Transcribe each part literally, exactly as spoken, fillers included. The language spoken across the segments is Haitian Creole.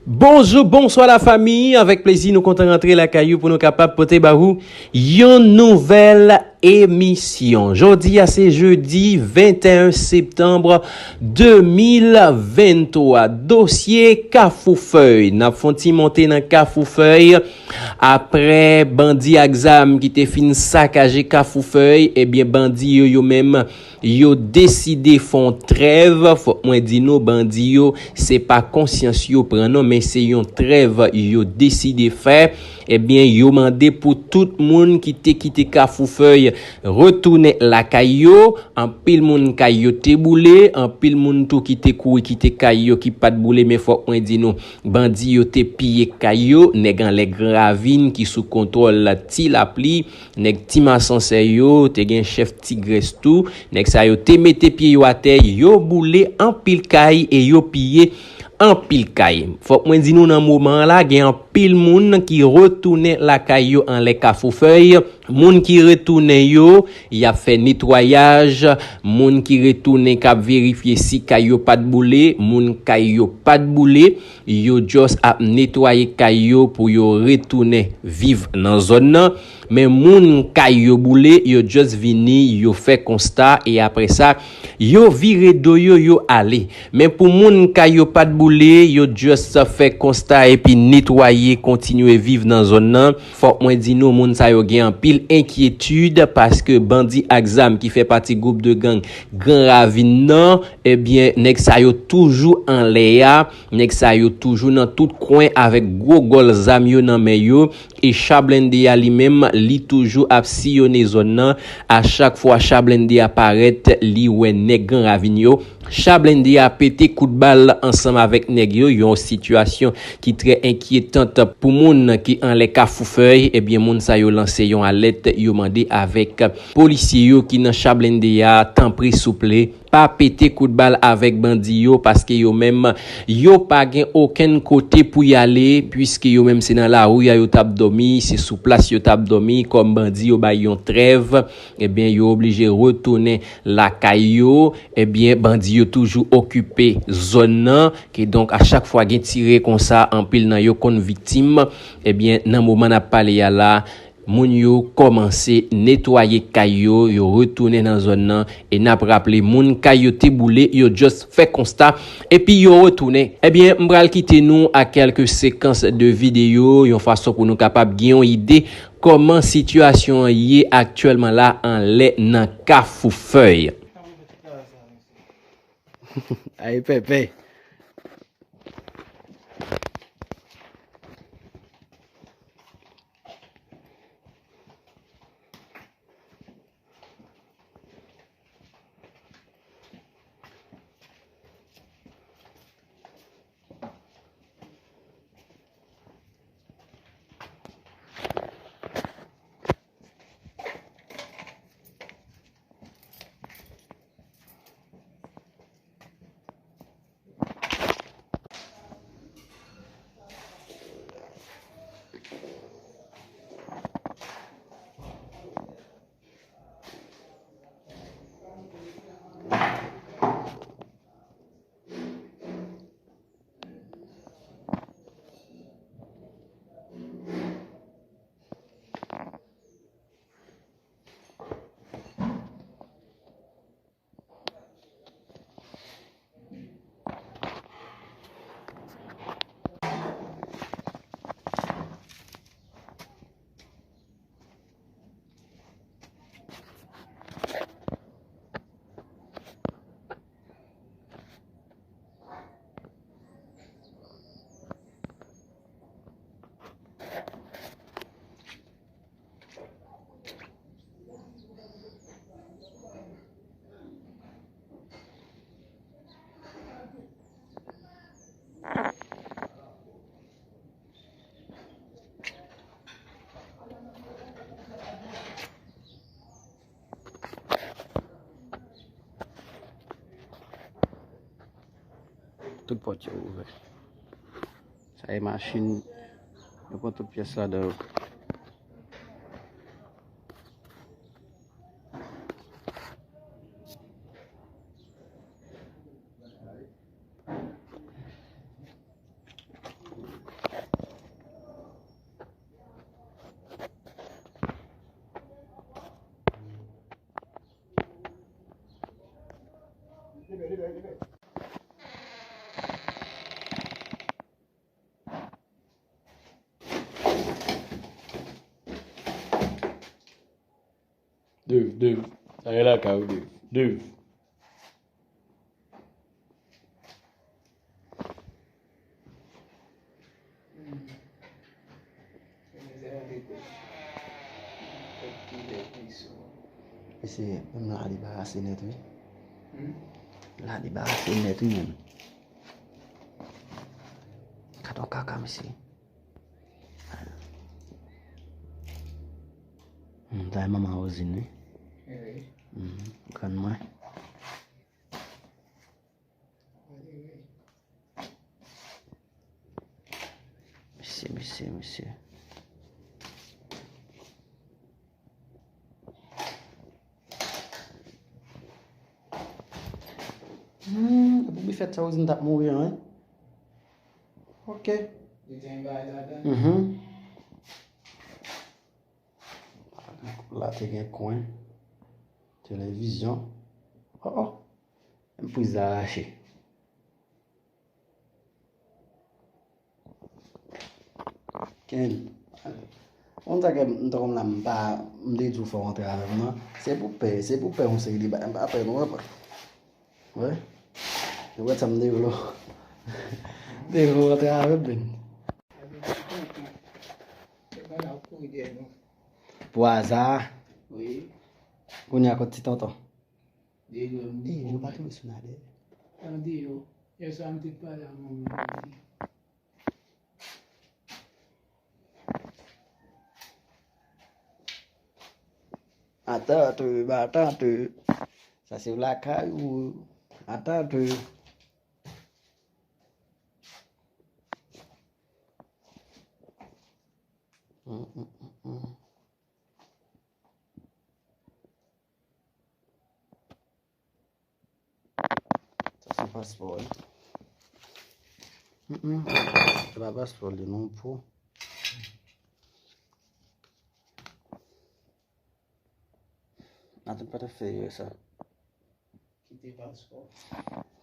Bonjou, bonswa la fami. Avèk plezi nou kontan rantre lakay ou pou nou kapab pote ba ou yon nouvèl emisyon. Jodi a se jedi venteyen septanm de mil venntwa. Dosye Kafou Fèy. N ap fè yon ti monte nan Kafou Fèy. Aprè bandi ak zam ki te fin sakaje Kafou Fèy, ebyen bandi yo, yo menm, yo deside fè yon trèv. Fòk mwen di nou, bandi yo, se pa konsyans yo pran non, men se yon trèv yo deside fè. Ebyen, yo mande pou tout moun ki te kite Kafou Fèy retounen lakay yo. Anpil moun kay yo te boule, anpil moun tou ki te kouri kite kay yo ki pa t boule, men fòk mwen di nou, bandi yo te piye kay yo, nèg anlè Gran Ravin ki sou kontwòl Ti Lapli, nèg Ti Masansè yo, te gen chèf Ti Grès tou, nèg sa yo te mete pye yo atè, yo boule anpil kay e yo piye anpil kay. Fòk mwen di nou nan moman an la, gen anpil moun ki retounen lakay yo anlè Kafou Fèy. Moun ki retounen yo, y ap fè netwayaj. Moun ki retounen k ap verifye si kay yo pa t boule. Moun kay yo pa t boule, yo just ap netwaye kay yo pou yo retounen viv nan zòn nan. Men moun kay yo boule, yo just vini, yo fè konsta, e apre sa, yo vire do yo, yo ale. Men pou moun kay yo pa t boule, yo just fè konsta epi netwaye, kontinye viv nan zòn nan. Fòk mwen di nou, moun sa yo gen anpil enkyetid paske bandi ak zam ki fè pati gwoup de gang Gran Ravin nan, ebyen, nèg sa yo toujou anlè a, nèg sa yo toujou nan tout kwen avèk gwo gòl zam yo nan men yo. E cha blende a li menm, li toujou ap siyone zòn nan. A chak fwa cha blende a parèt, li wè nèg Gran Ravin yo. Cha blende a pete kout bal ansanm avèk nèg yo, yon sitiyasyon ki trè enkyetan pou moun ki anlè Kafou Fèy. Ebyen, moun sa yo lanse yon alèt, yo mande avèk polisye yo ki nan cha blende a, tanpri souple, pa pete kout bal avèk bandi yo, paske yo menm, yo pa gen okenn kote pou y ale, piske yo menm se nan lari a yo t ap dòmi, se sou plas yo t ap dòmi, kòm bandi yo bay yon trèv, ebyen, yo oblije retounen lakay yo. Ebyen, bandi yo toujou okipe zòn nan, kidonk, a chak fwa gen tire konsa, anpil nan yo konn viktim. Ebyen, nan moman n ap pale a la, moun yo kòmanse netwaye kay yo, yo retounen nan zòn nan, e n ap raple, moun kay yo te boule, yo just fè konsta, epi yo retounen. Ebyen, m pral kite nou ak kèlke sekans de videyo, yon fason pou nou kapab gen yon ide kòman sitiyasyon an ye aktyèlman la anlè nan Kafou Fèy. Ay, pèpè. Tout pòt yo ouvè. Sa e machin, yo pran tout pyès ladan yo. Dave, Dave. Aye lakay ou, Dave. Dave. Mesye, menm la debarase nèt, wi. La debarase nèt, wi, menm. Gad on kaka, mesye. Hmm, sa e manman Rosine, wi. Hmm, grann mwen. Mesye, mesye, mesye. Hmm, pou bifèt sa, Rosine t ap mouri an, wi. Ok. Li te gen bagay ladan? Mhm. La te gen kwen. Televizyon. Oh, oh. Menm priz la rache. Ken. Konn sa ke m te konn la, m pa, m te di w fò w antre avè m nan. Se pou pè, se pou pè yon seri de bagay. M pa pè non, papa. Wè. Ou wè sa m te vle w. M te vle w antre avè m, men. Pou aza. Wi. Kounye a kot ti tonton. Deyò, m Ey, nou pa tonbe sou Nadè. An deyò. Yèswa, m te pale a manman m. Atante, atante. Sa se lakay ou. Atante. Hum, hum, hum, hum. Sa se paspò, wi. Mm, mm. Se pa paspò li non, pou. Atann, pa ta fè erè sa. Kite paspò.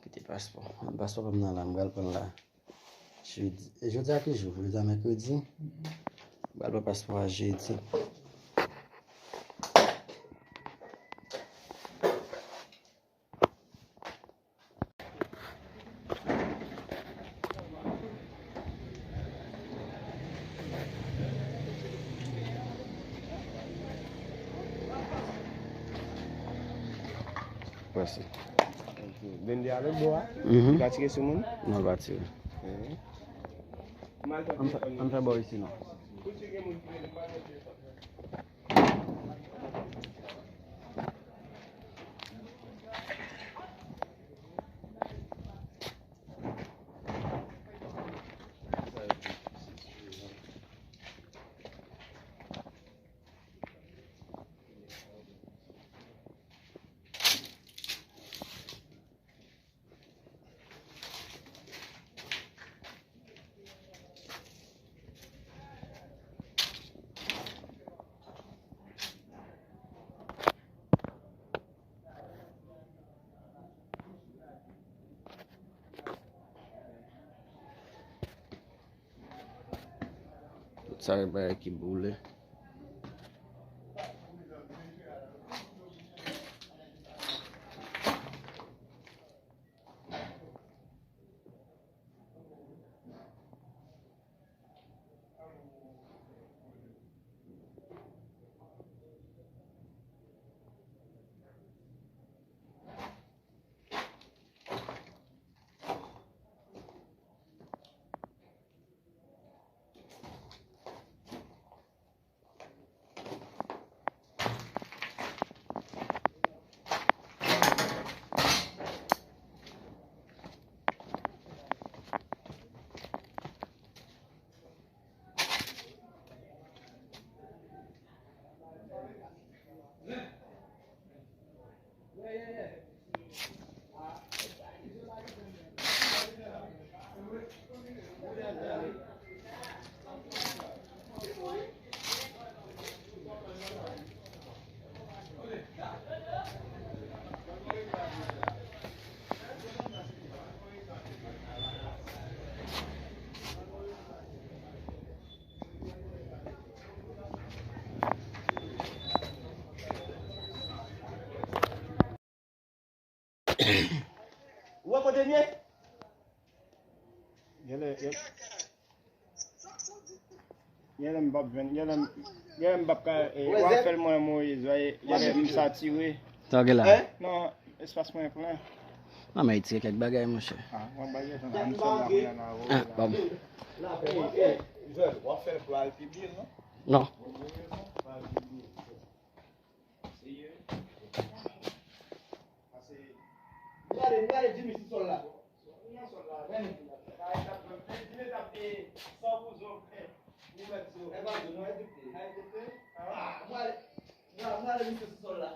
Kite paspò. Paspò pa m nan la, m pral pran l la. Jedi. E jodi a ki jou? Jodi a mèkredi. M pral pran paspò a jedi. Mèsi. Vennde a lòt bò a? Mhm. Li pa tire sou moun? Non, li pa tire. Mhm. Ann fè, ann fè bò isi non. Tout sa e bagay ki boule. Ou wè kote m ye? Genlè, gen- genlè m p ap jwenn, genlè m, genlè m p ap ka, eh, w ap fè l mwen Moyiz, wè, genlè m satire. Sa w gen la? Non, espas mwen plen. Non, men retire kèk bagay, monchè. Ah, mwen bagay tan nan, m sot la, mwen la, mwen la. Ah, bon. Jòj, w ap fè l pou al pibliye l, non? Non. Gade, gade Jimmy sou sòl la. Sou sòl la, men. Jimmy t ap, Jimmy t ap, eh, san pou zon, eh, pou mèt zo. Eh, pa zo, non, Ejipte. Ejipte? Ah, mwen ale, mwen ale misye sou sòl la.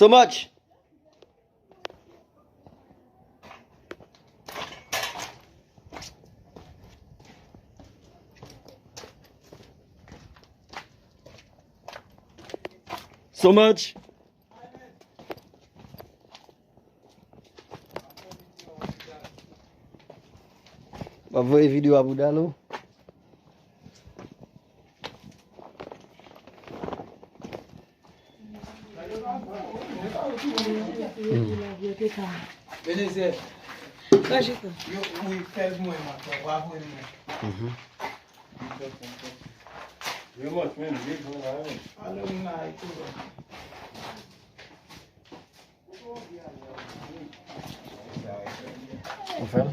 So much. So much. W ap voye videyo a pou Dalo? Benezè. Yo, wi, fè l mwen, mwen, w ap voye mwen. Mhm. Yo, mwen, men, li bon la, men. Alò, m la, e tou. Ou fè l?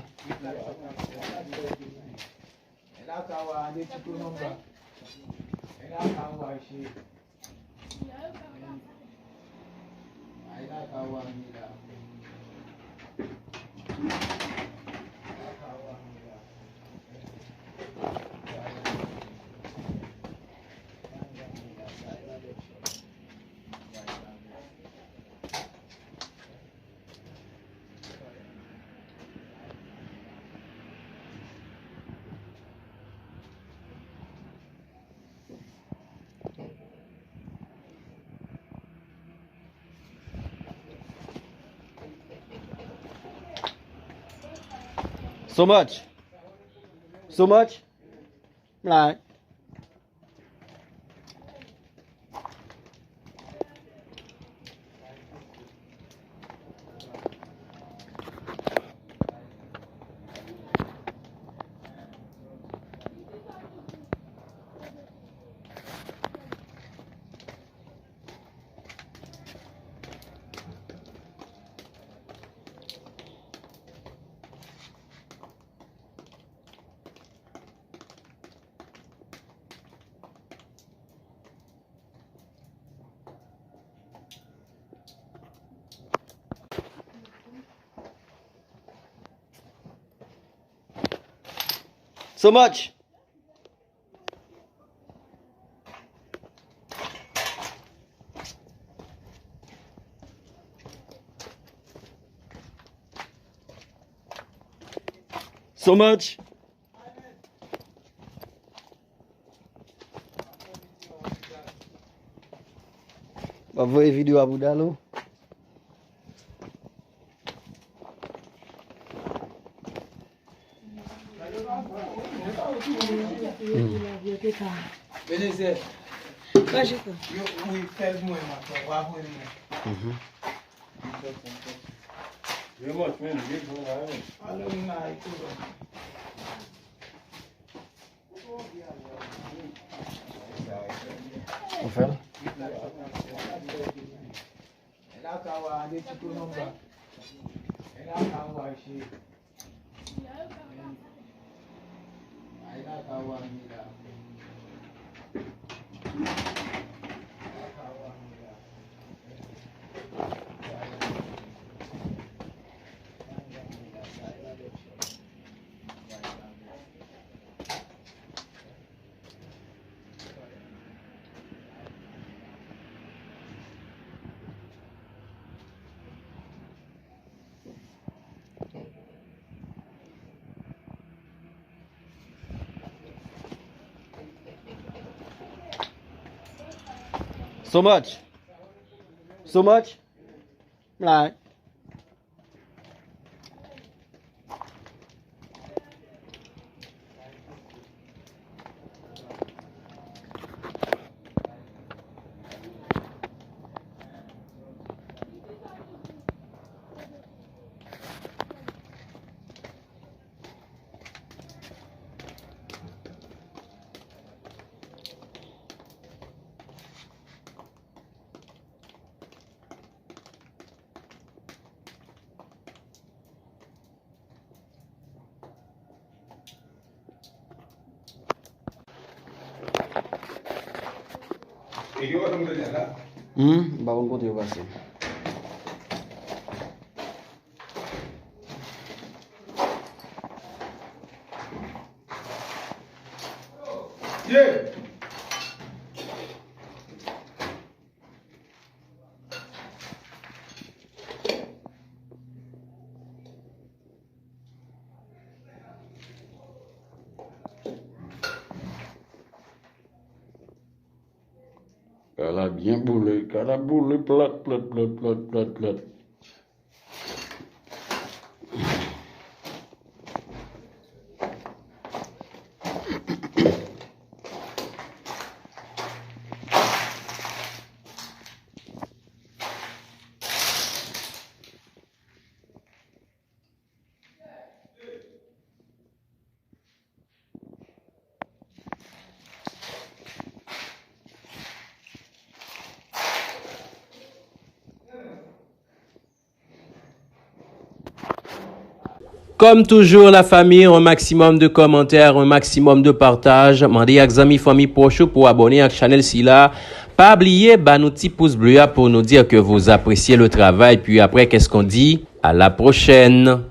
So much. So much. Right. So much. So much. W ap voye videyo a pou Dalo? Benezè. Yo, wi, fè l mwen, mwen, w ap voye mwen. Mhm. Yo, mwen, men, li bon la, men. Alò, m la, e tou. Ou fè l? So much. So much. Right. Hmm, m pa konn kote yo pase. Kay la byen boule, kay la boule plat, plat, plat, plat, plat, plat. Kòm toujou, lafanmi, yon maksimòm de kòmantè, yon maksimòm de pataj. Mande ak zanmi, fanmi pwòch ou pou abòne ak chanèl sila. Pa bliye ba nou ti pous ble a pou nou dire que vous appréciez le travail. Puis après, qu'est-ce qu'on dit? À la prochaine.